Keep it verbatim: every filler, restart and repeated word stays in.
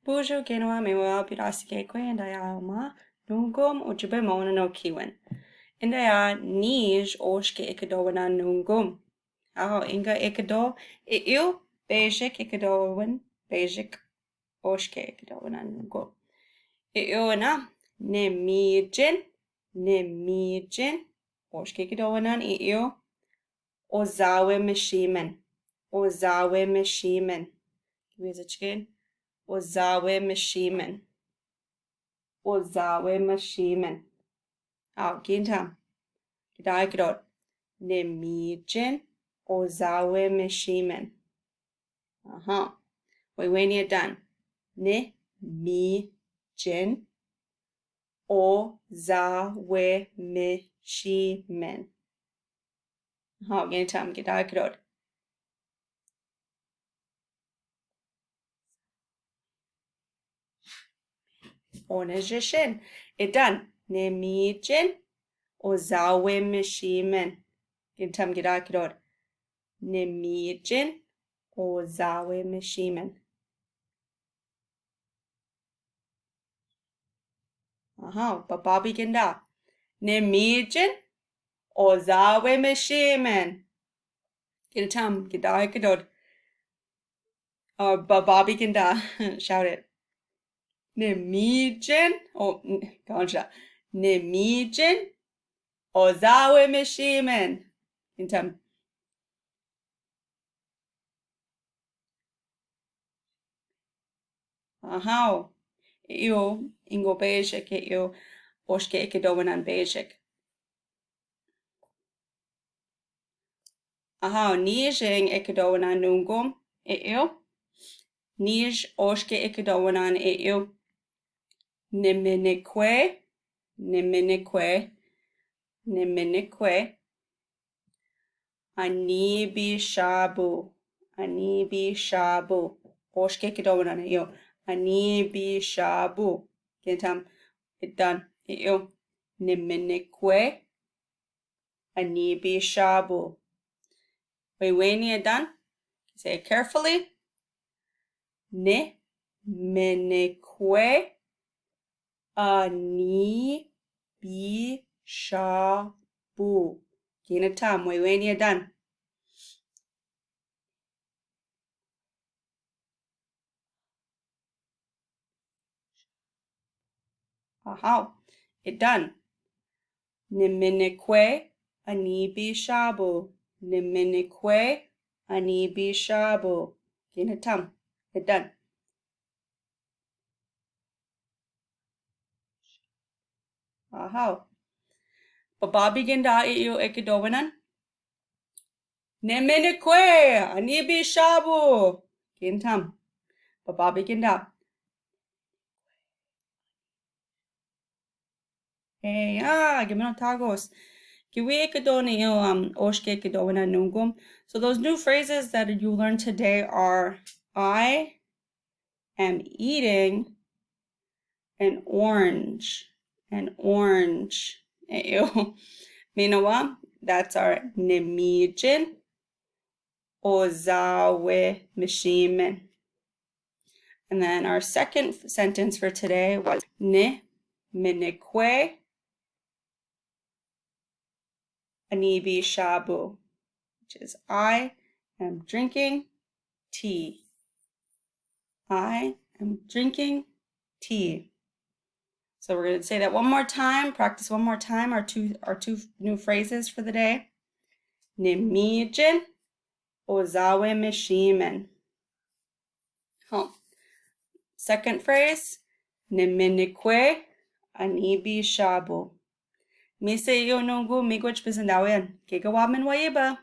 Bonjour, Génois, me wewao pira sikekwe, and I am Nungum, o jipe mo na no kiwen. And I am Nij, oske ekedowena Nungum. Aho, inga ekedo, e iu, basic ekedowen, basic, oske ekedowena Nungum. E iu na, ne mijen, ne mijen, oske ekedowena e iu, Ozawe me simen. Ozawe me simen. Can we say it again? Ozawe me simen. Ozawe me simen. Aho, ginen tam. Ginen ekedowena. Ne mijen. Ozawe me simen. Aha. Wewenia dan. Ne mijen. Ozawe me simen. Aho, ginen tam, ginen ekedowena. One jeshen. Edan, ne mijen, ozawe me simen. Ginen tam, ginen ekedowena. Ne mijen, ozawe me simen. Aha, bababi ginen da. Ne mijen, ozawe me simen. Ginen tam, ginen ekedowena. Uh, bababi ginen da. Shout it. Ne mijen, oh, n-, kanske. Ne mijen, ozawe me simen. Ginen tam. Aha. E iu, ingo basic, e iu, oske ekedowena basic. Aha, Nij en ekedowena Nungum, e iu. Nij oske ekedowena e iu. Nemenekwe, nemenekwe, nemenekwe. Anibishabu, anibishabu. Oske ekedowena e iu. Anibishabu. Ginen tam, edan, e iu. Nemenekwe. Anibishabu. Wewenia dan. Say it carefully. Nemenekwe. Anibishabu. Ginen tam. Wewenia dan. Aha. Edan. Nemenekwe, anibishabu. Nemenekwe, anibishabu. Ginen tam. Edan. Aha. Bababi ginen da e iu ekedowena. Nemenekwe, anibishabu. Ginen tam. Bababi ginen da. Hey, ah, ginen tagos. Kiwi ekedowena e iu, um, oske ekedowena Nungum. So those new phrases that you learned today are, I am eating an orange. An orange. E iu. Menawa, that's our ne mijen ozawe me simen. And then our second sentence for today was ne menekwe anibishabu, which is I am drinking tea. I am drinking tea. So we're gonna say that one more time, practice one more time, our two, our two new phrases for the day. Ne mijen ozawe me simen. Home. Second phrase, ne menekwe anibishabu. Mise yo nungu miigwo chipisindawian. Keke wa men wa iba.